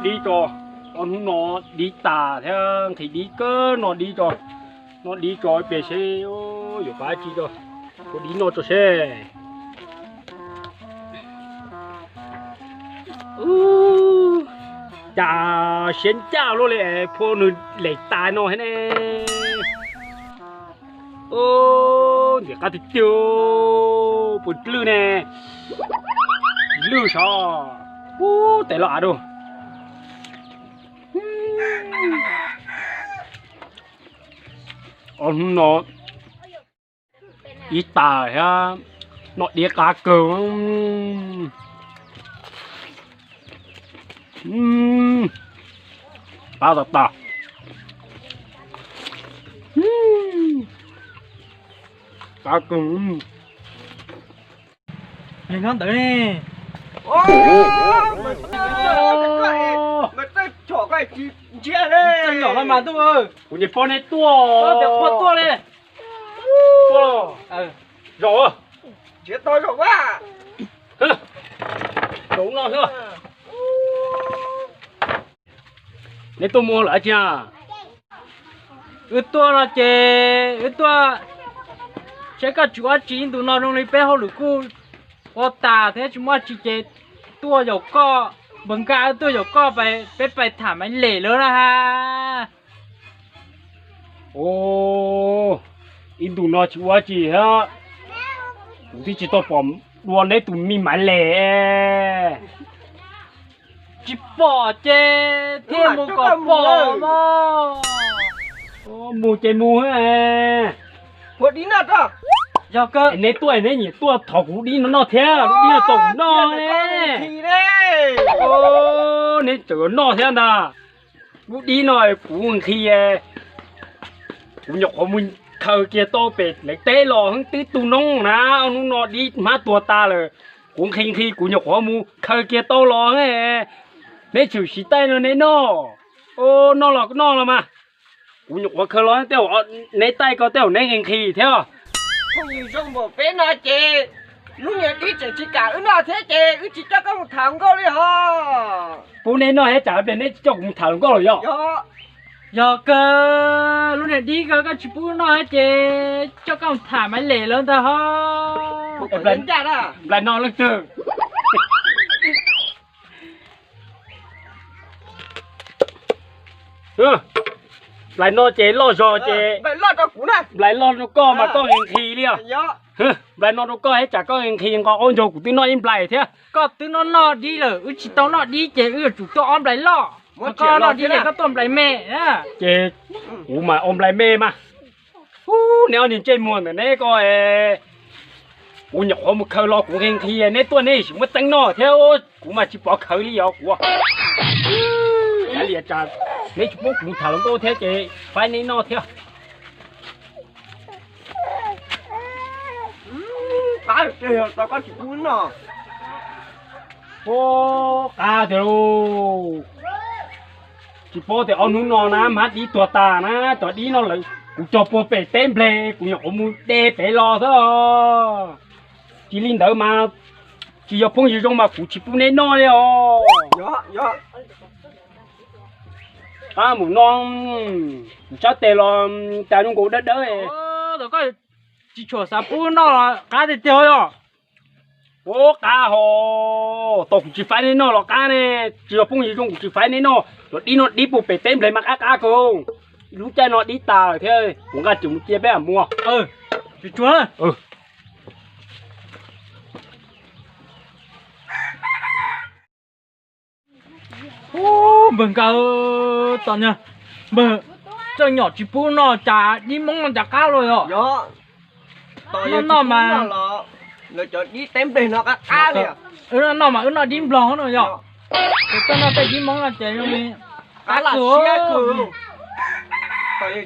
Dib tso, ob hnub no dib tas thiab nqhis dib kawg, noj dib tso, noj dib tso ib pliag seb yuav pab tsi tso, ua dib noj tso seb. Cas siab ncaj luaj li, phua nws lem tas no thiab ne. Ntxim qab tiag tiag, puas lwj ne, lwj sav, ub tes los av dua. Ob hnub no ib tas thiab, noj dib qab kawg. Qab tas tas. Qab kawg. Nyob ntawd ne. Nyom los mas ntuj, kuv niam pog neb tuaj, tuaj li. Zaum, zaum no xwb. Neb tuaj muaj dab tsi na? Wb tuaj no ces wb tuaj saib koj tsis ua tsi, ib ntus no zoo li peb hauj lwm kuj ua tas thiab tsis muaj tsi ces tuaj yaum koj, npawg Nkaj wb tuaj yaum koj, peb pais tham Maiv Lem lawm na ha. Ib ntus no tsis ua tsi thiab, kuv twb tsis tau pom dua neb tus me Maiv Lem. Tsis pom ces thiaj mus kom pom mog. Mus ces mus. Yog kawg, neb tuaj neb nyiam tuaj thov kuv dib no noj thiab, lub dib no tau kuv noj ne. Neb tseem yuav noj thiab ntag. Lub dib no kuv nqhis, kuv nyuam qhuav mus khaws kiag tau pem Leev teb los twb tu noob na, ob hnub no dib hmab tuag tas lawm. Kuv nqhis nqhis kuv nyuam qhuav mus khaws kiag tau los, neb tshwm sim taij no neb noj. Noj los noj los mas, kuv nyuam qhuav khaws los tej zaum neb taij ko tej zaum neb nqhis nqhis thiab. Phooj ywg zoo npaum peb no ces lub niag dib tseem tsis kam wb noj thiab ces wb tsis coj koj mus tham hluas nkauj li hos. Pub neb noj thiab tsam pliag neb tsis coj kuv mus tham hluas nkauj los yog? Yog kawg, lub niag dib ko koj tsis pub noj ces coj koj mus tham Maiv Lem lawm ntag hos. Nplais no leej twg? Nplais no ces loj zog ces nplais loj rau koj mas koj nqhis nqhis li os. Nplais no rau koj thiab tsam koj nqhis nqos aub ncaug kuv twb noj ib nplais thiab. Koj twb noj noj dib lawm, wb tsis tau noj dib ces wb yuav tsum tuaj ob nplais loj. Koj noj dib ces koj tuaj nplais me. Ces kuv mas ob nplais me mas. Ub, neb ob niag ntsej muag ntawm neb ko, kuv nyuam qhuav mus khaws los kuv nqhis nqhis, neb tuaj neb tsis muab txeeb noj thiab, kuv mas tsis pov khawv li os kuv. Kav liam tsam neb tsis pub kuv tham hluas nkauj thiab ces faib neb noj thiab. Qab tiag lauj. Tsis paub tias ob hnub no na hmab dib tuag tas na, cov dib no lawv kuv cog puag pem teb npleg, kuv nyuam qhuav mus de pem los xwb. Tsis li ntawd mas tsis yog phooj ywg zoo mas kuv tsis pub neb noj li os. Qab mus no, kuv sab tes los cas zoo nkaus dawb dawb. Tsis tshua xav pub noj los qab tiag tiag yog. Ua qab ho, tau kuv tsis faib neb noj los qab ne, tsis yog phooj ywg zoo kuv tsis faib neb noj, cov dib no dib puag pem teb npleg mas qab qab kawg. Lub caij no dib tas lawm thiab, kuv nqa tswm mus cia peb mus. Ub, npawg Nkaj, tom niag npawg Txawj Nyom tsis pub noj cas dib Hmoob no cas qab los yog? Noj noj mas, wb noj noj mas wb noj dib Nplog no yog. Tus tuaj noj tej dib Hmoob no ces zoo li qab kawg. Txawj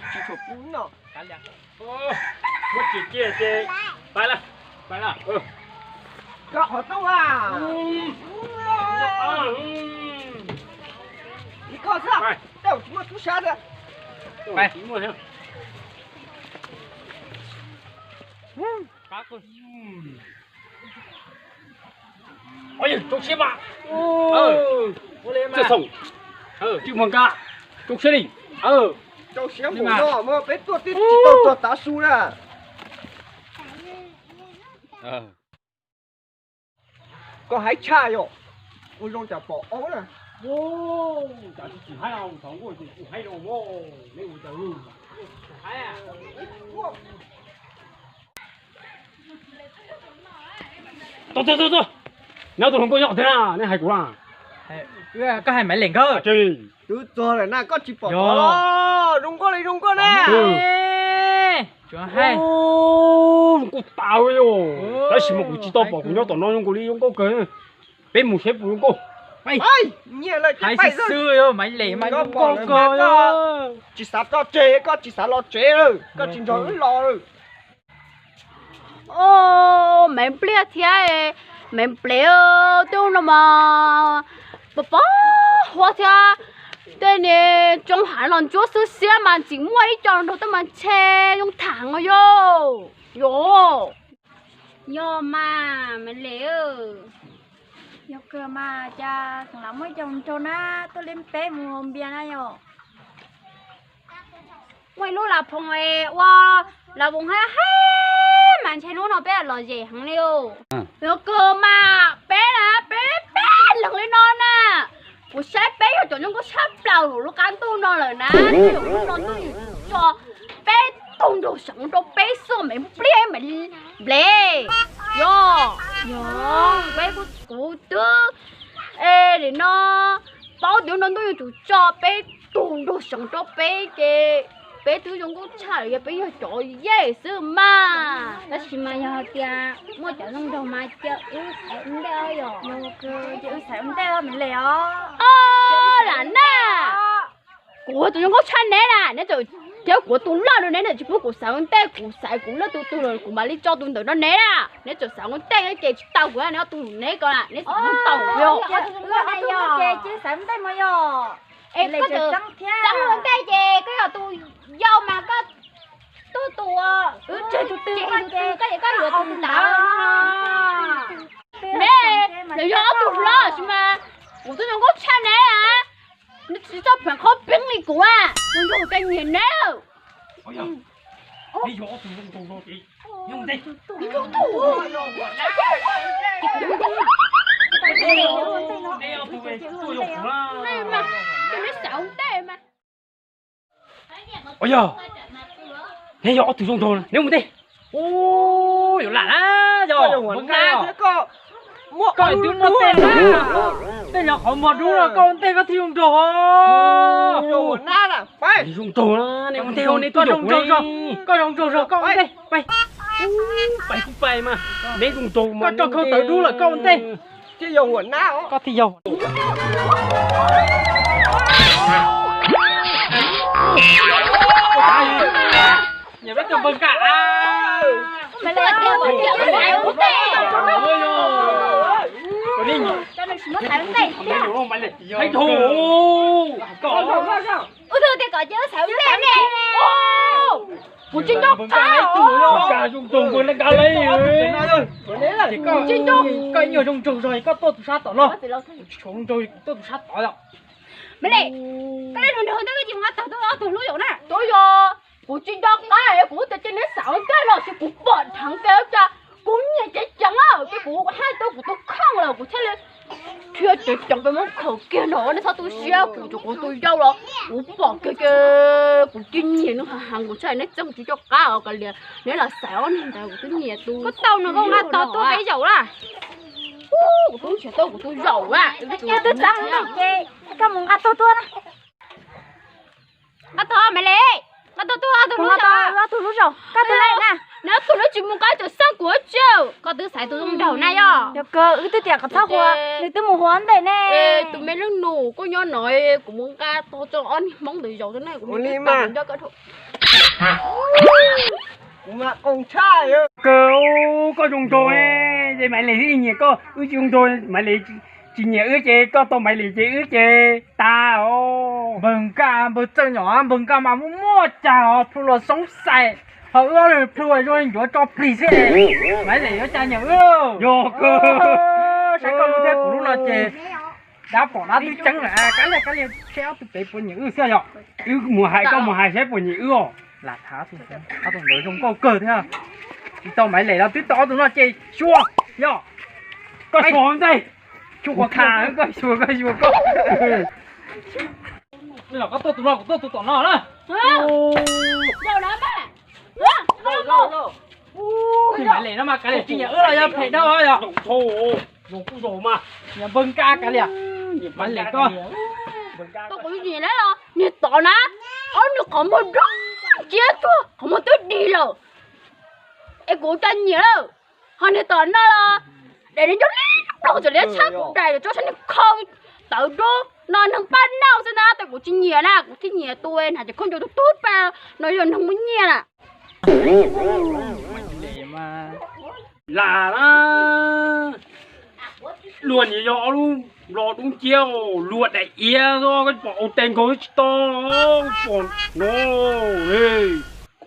Xoo, Tsis muaj nka, rau siab li. Rau siab mus no mas peb tuaj twb tsis tau txog tav su na. Koj haib tshaj yom, ua zoo cas pom aub na. Tuaj, tuaj, tuaj, tuaj. Nyob tus hluas nkauj nyob qhov twg na, nej hais kuv na. Koj hais Maiv Lees nkawd. Twb txog lawm na, koj tsis pom los? Zoo nkauj li zoo nkauj na. Zoo nkauj tas li os. Tab sis mas kuv tsis tau pom, kuv nyob tom no zoo nkaus li zoo nkauj kawg. Peb mus seb puas zoo nkauj. Hais xwb xwb, Maiv Lees mas zoo nkauj kawg. Tsis xav tso tseg, koj tsis xav los tsev lawm, koj tsis nrog wb los lawm. Maiv Npliaj thiab Maiv Nplev, tej no mas pos pos huab thiab. Tej niag tsoob hav los ntsuab xwb xiab mas tseem muaj ib co nrog tej mas ntshe zoo tham os yom. Yog, yog mas Maiv Lees, yog kawg mas cas tseem lam muaj ib co nraug na, tuaj li peb mus npias na yom. Muaj ib lub las phoom ua las voos haib haib mas ntshe hnub no peb los zem heev li os. Yog kawg mas peb na, peb peb leeg li no na. Kuv saib peb yog cov zoo nkauj tshaj plaws lub qab ntuj no lawm na. Hnub no ntuj yuav tso peb tug nraug seem rau peb xwb, Maiv Npliaj Maiv Nplev. Yog, yog, peb kuv twb, es nim no paub tias hnub no ntuj yuav tsum tso peb tug nraug seem rau peb ces peb twb zoo nkauj tshaj lawm, yog peb yog cov yej xwb mas. Tab sis mas yog hais tias muaj cov zoo nraug mas cia wb xaiv ua ntej yom. Cia wb xaiv ua ntej Maiv Lees os. Os, lam na, kuv tus zoo nkauj tshaj neb na, neb txawm thiab kuv tus loj no neb txawm tsis pub kuv xaiv ua ntej, kuv xaiv kuv loj tus tus lawm kuv mam li tso tus ntawm no neb na. Neb txawm xaiv ua ntej ces tsis tau kuv, neb ob tug neb ko na, neb xaiv ua ntej yog. Es koj txawm xaiv ua ntej ces koj yog tus yau mas koj tuaj tus, wb tseg tus twg koj ces koj yuav tus ntawd. Neb los yog ob tug hlob sis mas kuv twb zoo nkauj tshaj neb na. Neb tsis txhob pheem qhov peev li kuv a, kuv zoo nraug kuv nyiam neb. Ua yog, neb yog ob tug zoo nraug, neb mus ntej. Ub, yuav lam na, yog, koj twb muaj tej, tej nyuag qhov muag dub no koj ua ntej koj thiaj zoo nraug. Zoo nraug, neb ua ntej, neb tuaj zoo nraug zog, koj zoo nraug zog koj ua ntej. Pais kuj pais mas, neb zoo nraug mas, koj tso khau tawv dub lawm koj ua ntej. Thiaj yog huam nab os. Koj thiaj yog. Niam peb tus npawg Nkaj a. Hais dhau. Ub, twb tias kom cia xaiv ua ntej ne. Kuv tsis nco qab os. Npawg Nkaj zoo nraug npawg Nkaj li. Kuv tsis nco. Koj ib nyuag zoo nraug zog koj tuaj tus sab tom no. Tsis tshua zoo nraug tuaj tus sab tod yom. Maiv Lees, koj lub nraug ntawd koj tsis mus nqa tog tuaj ob tug hlub yom na. Tuaj yog, kuv tsis nco qab, kuv tias cia neb xaiv ua ntej los sis kuv pom dheev tias cas kuv nyiam ceev ceev ces kuv hais tau kuv tus kheej lawm kuv thiaj li dhia ceev ceev pes muab khaws kiag no, nej txhob tu siab, kuv tsuas kuv tus yau los kuv pom kiag ces kuv cia nyiam nws heev heev, kuv tsis hais neb txeeb kuv tsis nco qab os, kav liam neb los xaiv ob niag ntawd kuv twb nyiam tus. Koj tau no koj nqa tog tuaj peb zaum na. Kuv twb nrhiav tau kuv tus zaum a. Twb txeeb ces koj mus nqa tog tuaj na. Nqa tog Maiv Lees, nqa tog tuaj ob tug hlub zaum, ob tug hlub zaum, koj twb lawm na. Neb ob tug hlub tsis mus nqa cov xab kuv tsi, koj twb xaiv tus zoo nraug na yog. Yog kawg, wb twb tias kom txhob hu, nws twb mus hu ntej ne. Tus me leej nus koj nyob no, kuv mus nqa tog tso ob niag hmoob ntawd zaum tso na, kuv mus nqa tog nco koj dhau. Kuv mas qoo tshaj. Kawg, koj zoo nraug, ces Maiv Lees thiaj nyiam koj, wb tsis zoo nraug Maiv Lees tsis nyiam wb ces koj tau Maiv Lees ces wb ces tas os. Npawg Nkaj, npawg Txawj Nyom, npawg Nkaj mas muaj muaj cag os, plhu los xoob xais, ho wb plhu zoo ncuav tso plig xwb. Maiv Lees yuav cas nyiam wb. Yog kawg, saib koj lub thiab kuv lub no ces Dab pom dab twb ceeb lawm, kav liam, kav liam, seb ob tug pem puas nyiam wb xwb yog. Wb mus hais, koj mus hais seb puas nyiam wb os. Lam tham ob tug ntawd zoo nkauj kawg thiab. Tsis tau Maiv Lem los twb tau ob tug no ces xyuas yog. Koj xyuas ntej, xyuas koj tham, koj xyuas, koj xyuas koj. Koj tuaj tus no, kuv tuaj tus tom no na. Maiv Lem no mas kav liam, tsis nyiam wb los yog phem dhau yog. Zoo kuj zoo mas. Nyiam npawg Nkaj kav liam. Maiv Lem koj. Koj kuv tsis nyiam los niag tod na, ob nws qhov muag dub nciab tuaj, qhov muag twb dig lawm. Es kuv cov nyiam lawm, ho niag tom no los daim niag ncuj liab ploog txawm liab tshaj kuv daim tso sab niag khoo tawv dub no neeg paj nauj xwb na, tab kuv tsis nyiam na, kuv thiaj nyiam tus hnav ces khaub ncaws tub tub pa no yog neeg muaj nyiaj na. Lam na, luag niam yog ob lub nplo dub nciab, luag daim iav xwb, koj pom ua tee nkaus tsis to, pom no,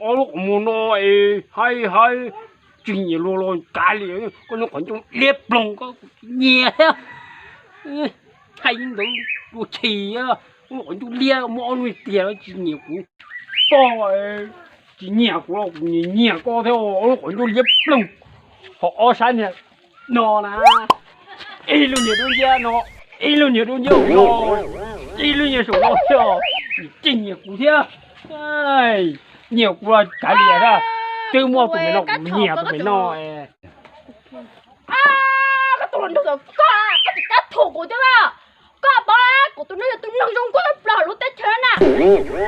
ob lub qhov muag no es haib haib, tsis nyiam luag los kav liam, koj lub qhov ncauj liab ploog koj kuv tsis nyiam thiab. Thaij ntawd dua tshis, lub qhov ncauj liab muaj ob lub tiag tsis nyiam kuv. Koj tsis nyiam kuv los kuv nyiam nyiam koj thiab, ob lub qhov ncauj liab ploog. Ho ob sab niag no na, ib lub niag dub nciab no, ib lub niag dub nciab no, ib lub niag saum no thiab, tsis nyiam kuv thiab. Nyiam kuv los kav liam thiab, twb muaj tus me no kuv nyiam tus me no. Koj tus hluas nraug, koj, koj tsis kav thuam kuv thiab. Koj paub kuv tus no yog tus neeg zoo nkauj tshaj plaws lub teb chaws na.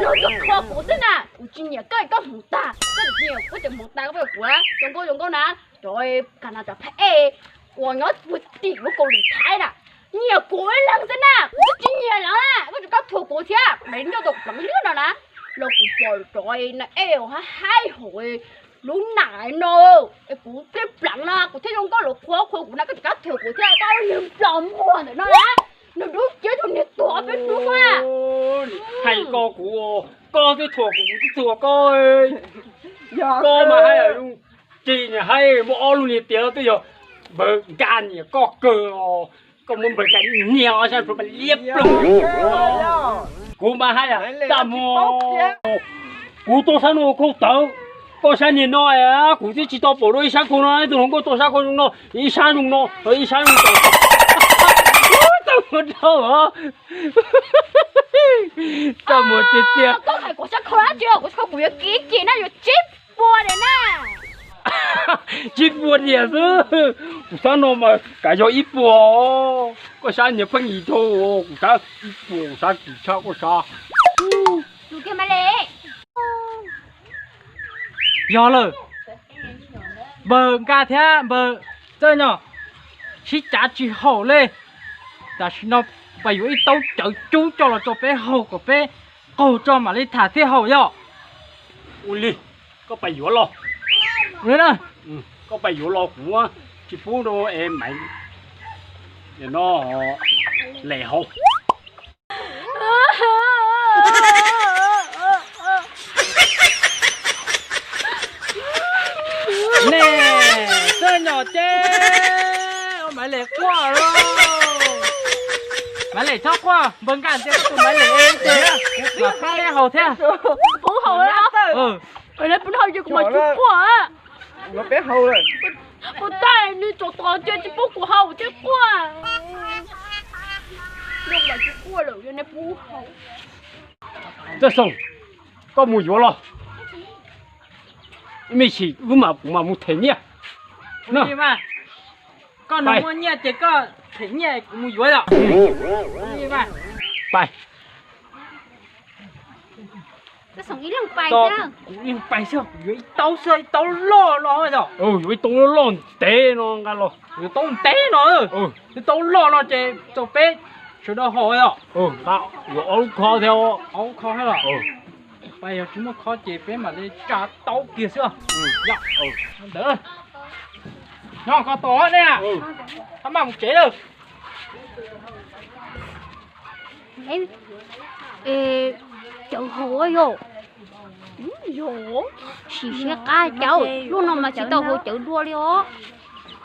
Luag yog qhuas kuv xwb na, kuv tsis nyiam koj, koj hmoov tag, koj tsis nyiam kuv ces hmoov tag, koj pab kuv zoo nkauj zoo nkauj na. Cov kas nas cov phab ej uas nyob puag tim lub Kaus Lim Thaib na, nyiam kuv ib leeg xwb na, kuv twb tsis nyiam lawv na, koj tsis kav thuam kuv thiab. Mas nyob tau pleev liab no na, los kuv pom cov nas ej uas haib haib hauv lub nam no, es kuv thiaj pleev no, kuv thiaj zoo nkauj los qhuas qhuas kuv na, koj tsis kav thuam kuv thiab, koj niag nplog muag ntawm no na, nws dub nciab tug niag tuag peb dub na. Hais koj kuv, koj twb thuam kuv, kuv twb thuam koj. Koj mas haib, tsis nyiam haib, muaj ob lub niag tiag twb yog npawg Nkaj nyiam koj kawg os. Koj muab npawg Nkaj niag ob sab plhu mas liab ploog. Kuv mas haib, tab muag kuv tuaj sab no khau tawv, koj sab niag no, kuv twb tsis tau pom dua ib sab khau no, tus hluas nkauj tuaj sab khau zoo no, ib sab zoo no, ib sab zoo no. Tab muag dhau os. Tab muag tiag tiag. Koj hais kuv sab khau dab tsi, kuv sab khau kuv yuav kiv ci na, yuav tsib puas diam na. Tsib puas diam xwb, kuv sab no mas kav yog ib puas. Koj sab niag pheej yig dhau, kuv sab ib puas, kuv sab kim tshaj koj sab. Yog lawm, npawg Nkaj thiab npawg Txawj Nyo, sib cav tsis haum li. Tam sim no pais yuav ib taub cawv cub coj los rau peb haus kom peb qaug tso mam li tham thiaj haum yom. Ua li, koj pais yuav los. Ua li na. Koj pais yuav los, kuv tsis pub rau es Maiv Lem no lem haus. Ne, Txawj Nyo ces ua Maiv Lem quaj lauj. Maiv Lem txhob quaj, npawg Nkaj ces tus Maiv Lem ces kuv mam pub neb haus thiab. Pub haus, pub haus ces kuv mam tsis quaj. Kuv tab nws tsom tod ces tsis pub kuv haus thiaj quaj. Txawj Xyooj, koj mus yuav los. Ib me sim wb mam, kuv mam mus them nyiaj. Koj nws muaj nyiaj ces koj them nyiaj kuv mus yuav yom. Pais. Kuv ib leeg pais xwb, kuv yuav ib taub xwb, ib taub loj no yom. Yuav ib taub loj loj ntev no nqa los. Yuav taub ntev no, ib taub loj no ces rau peb sawv daws haus yom. Yuav ob lub khob thiab. Ob lub khob thiab los? Pais yog tsis muaj khob ces peb mam li tsa taub kiag xwb. Ntawd, nyob koj tos ne, koj maj mus tsev lawm. Cawv haus yom. Yog, sim siab qab cawv, lub no mas tsis tau haus cawv dua li os.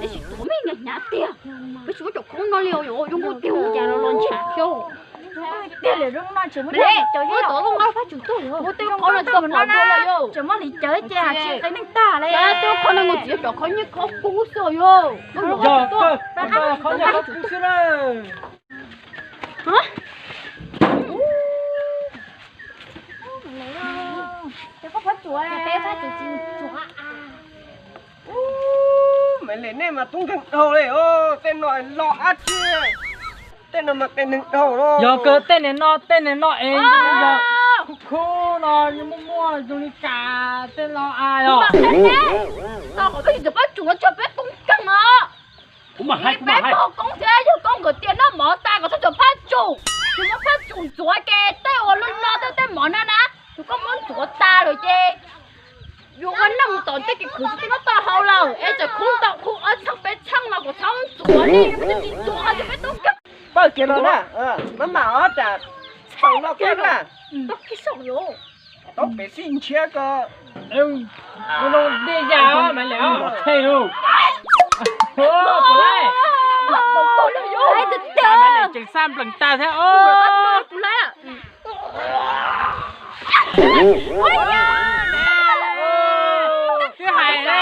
Peb tsis tuav me hnyav tiag. Peb tsis muab cov khoom no li os, yuav nkaus tiag ua cas los los ntshav thiab. Tiag li, zoo no tsis muab cov khoom no, pab tsum tuaj, muab tej qhov no tso pov dua los yog tsis muab hliv cawv ces tsis qe neej tag li. Tej qhov no nkaus tsis yog cov qhov nyiaj qhov kub xwb yog. Yog, qhov nyiaj qhov kub xwb na. Maiv Lis, nej mas tub nkeeg dhau li os, tej no los dab tsi, tej no mas qe neeg dhau los. Yog kawg, tej niag no, tej niag no es yog khub khub no muaj muaj zoo li cas tej no a yog. Tau kom peb tsis txawm pab tsum los tso peb tub nkeeg os. Peb tuag koob thiab yawg koob nkawd tias noj mov tas kom txhob txawm pab tsum, tsis muab pab tsum ntxuav ces tej uas luag no tej tej mov no na, yog koj muab ntxuav tas lawm ces yuav ua neej mus tom tej kev khwv tsis muaj taub hau lawm es txawm khub ntau khub ob txheej peb txheej los kom txhob ntxuav li, tsis ntxuav ces peb tub nkeeg. Pawg kiag no na, maj mam ob ras txaus no kiag na. Tau pem xij ntshiab ko. Dej ya Maiv Lis, los thej lus. Maiv Lis tseem xaj nplees tas thiab. Twb hais li.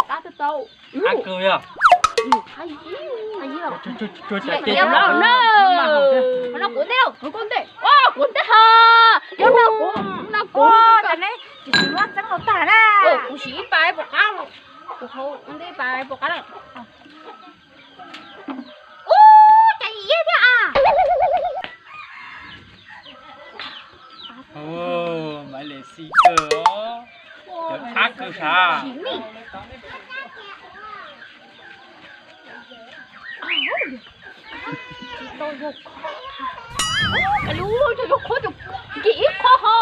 Qab tau. Qab kawg yog. Qhov no kuv ntej, kuv ntej, kuv ntej ho. Yog no kuv, no kuv. Tsis tsis muab txeeb los tag na. Kuv siv ib pas pom qab los. Kuv ntej ib pas pom qab los. Ub, cas yim thiab a. Maiv Lis xij kawg os. Cov qab kawg sav. Cov khob, cov, nkim ib khob ho.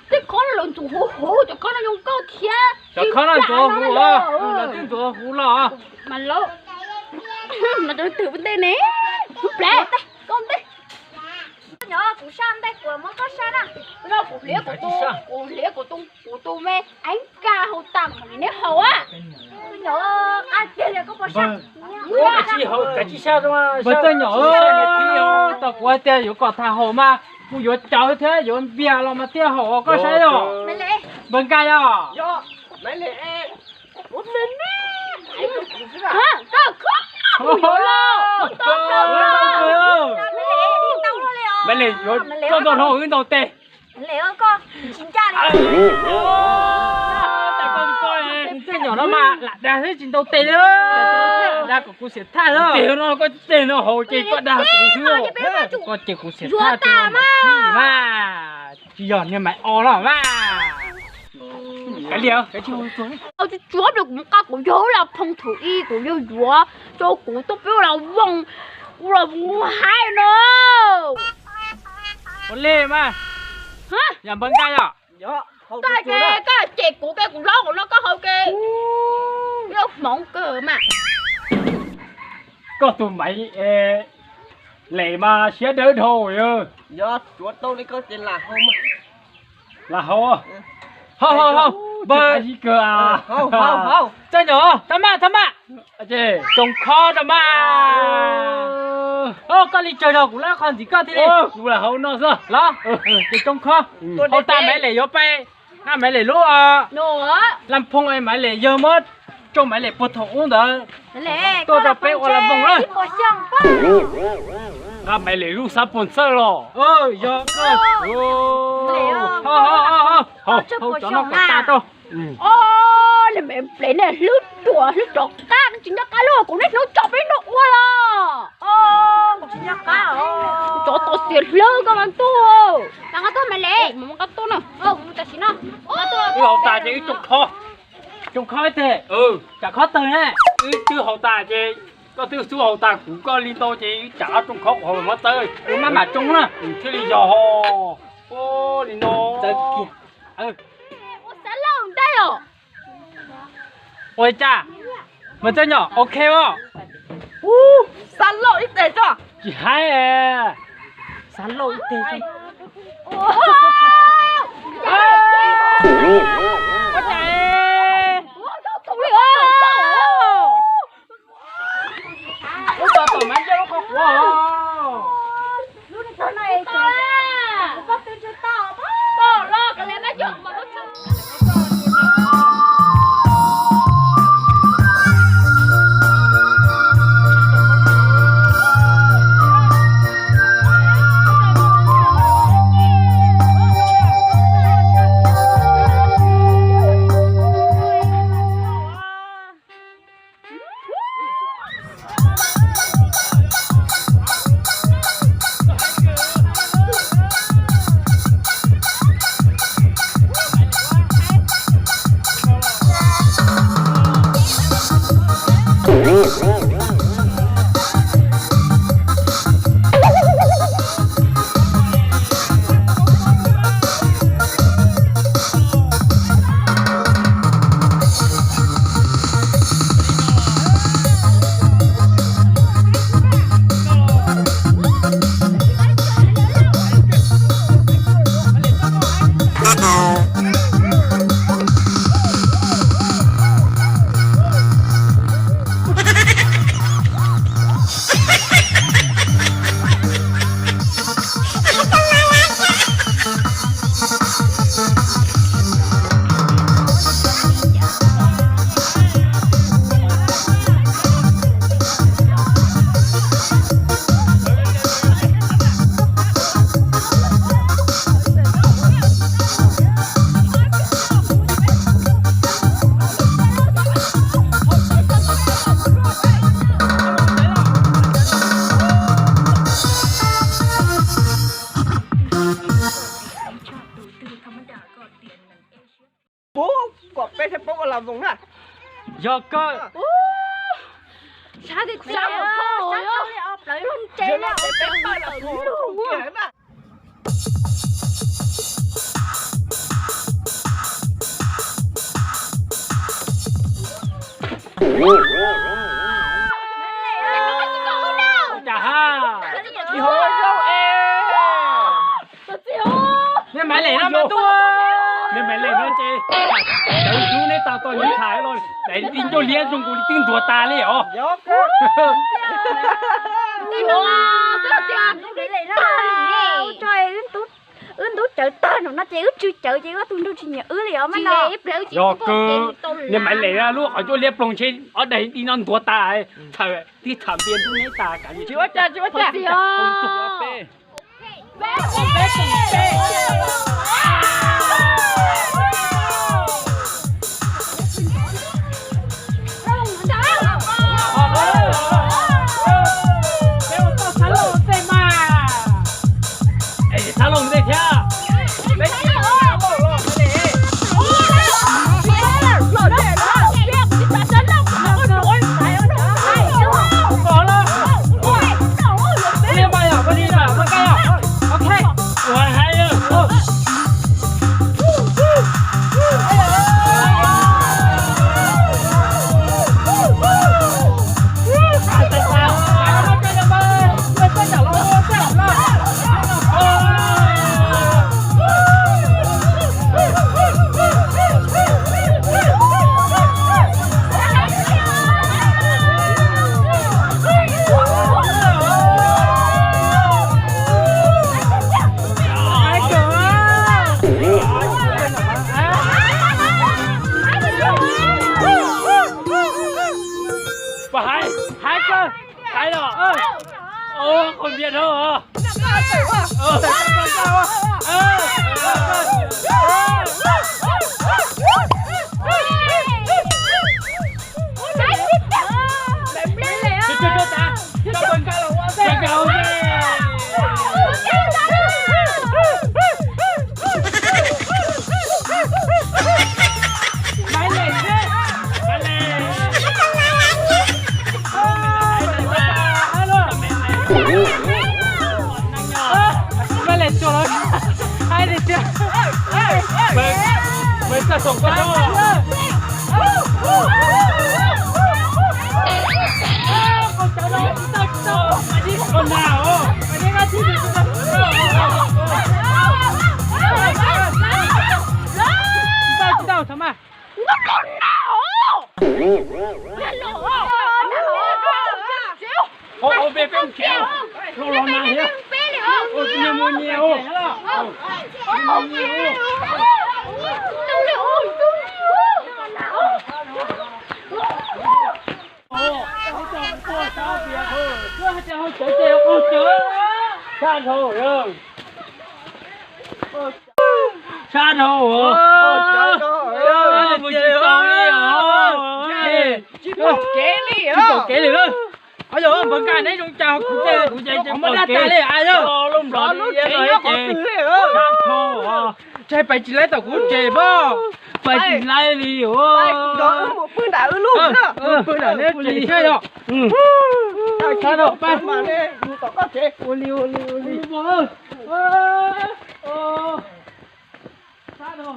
Tej khob no lawv ntxuav huv huv, cov khob no zoo nkauj thiab. Cov khob no ntxuav huv, lawv twb ntxuav huv los. Mas lawv, mas lawv twb ua ntej ne. Lub plev, koj ntej. Nyob kuv sab ntej kuv muab koj sab na. Kuv hliv kuv tus, kuv hliv kuv tus, kuv tus me eeb ka hau tas neb haus a. Npawg Txawj Nyom, tau kuv hais tias yuav kom tham haum mas kuv yuav cawv thiab yuav npias los mas thiaj haum koj saib yog. Npawg Nkaj yog. Maiv Lis yuav koj ntaus hlau wb ntaus tes. Lem koj tsis ncaj li. Tej nyom no mas lam dag xwb tsis ntau tes li. Dag kom kuv xiam thaj xwb. Tes no koj tes no haus ces koj dag kuv xwb. Koj ces kuv xiam thaj mas. Tsis yog niag Maiv O los mas. Kav liam, kav tsis tsuav pliag kuv mus qab kuv yawg Las Phoo thaum ub kuv yawg yuav rau kuv tuaj peb ua las voos, ua las voos haib no. Ua li mas, yam npawg Nkaj yom. Koj ces koj cem kuv ke kuv hlob kuv no koj haus ke. Yog hmoov kawg mas. Koj tus Maiv Lem mas siab dawb dhau. Yog tsuav tau li koj ces lam haus mas. Lam haus. Haus haus haus. Npawg, txawj nyom, thab maj thab maj. Ces tsoo khob rau mas. Koj li tsawg zaus kuv lab qho ntxiv koj thiaj li. Kuv lam haus no xwb los. Ces tsoo khob. Haus tas Maiv Lem yuav pais, Maiv Lem lub, Las Phoo es Maiv Lem yawg muab tsoo Maiv Lem puag thaum ub ntawd tuaj rau peb ua las voos na. Nqa Maiv Lem lub xab pos xawj los. Yog, haus cov no kom tas rau. Os, Maiv Lem nej hlwb ruam hlwb rov qab tsis nyob qab lub kuv niaj hnub tso peb noj ua los. Tsov tom xiav hlwb koj mas ntuj. Mas koj tuaj Maiv Lem, mus koj tuaj na. Wb haus tas ces wb tsoo khob. Tsoo khob ib teg, tsam khob tawg na. Wb twb haus tas ces koj twb xub haus tas kuv koj li ntau ces wb tsam ob tsoo khob kuv haus muab txawb wb maj mam tsoo na thiaj li yog. Ua li no. Ua xab lauj ntag os. Ua li cas, mas txawj nyom ok os. Xab lauj ib teg tso. Tsis haib, xab lauj ib teg tso. Ua cas, ua cas tom mas ncej lub qhov quav. Puv kom peb thiaj paub ua las voos na. Yog kawg. Cas ha, tsis hauv zoo es. Niag Maiv Lem no mas tuaj, niag Maiv Lem no ces, cawv hlub neb tau tau nyias tham los, daim di ncauj liab zoo nkaus li twb ntuag tas li os. Wb ntub cawv tag no ces wb tsw cawv ces wb tus nraug tsis nyiam wb li os mas no. Yog kawg, niag Maiv Lem lub qhov ncauj liab ploog ntshe ob daim di no ntuag tas, txhawm tib tham npias ntuj neb tas kav liam. Tsis ua cas, tsis ua cas. Npias dhau os. Ua peb peb khiav, los los mas thiab. Ua nyias mus nyias ua. Sab dhau, sab dhau. Mus tsis tau li os. Tsis pom kev li, tsis pom kev li lawm. Yog npawg Nkaj neb zoo cas kuv ces, kuv ces muab dab tas li a yog. Lub nplog lub tsev nyob qhov twg li, sab dhau. Tseg pais tsis laib tom kuv tsev pob. Pais tsis laib li os. Pais nrog wb mus pw nram wb lub na. Pw nram neb tsev thiab yog. Sab dhau pais mas ne, mus tom koj tsev. Ua li ua li ua li. Sab dhau.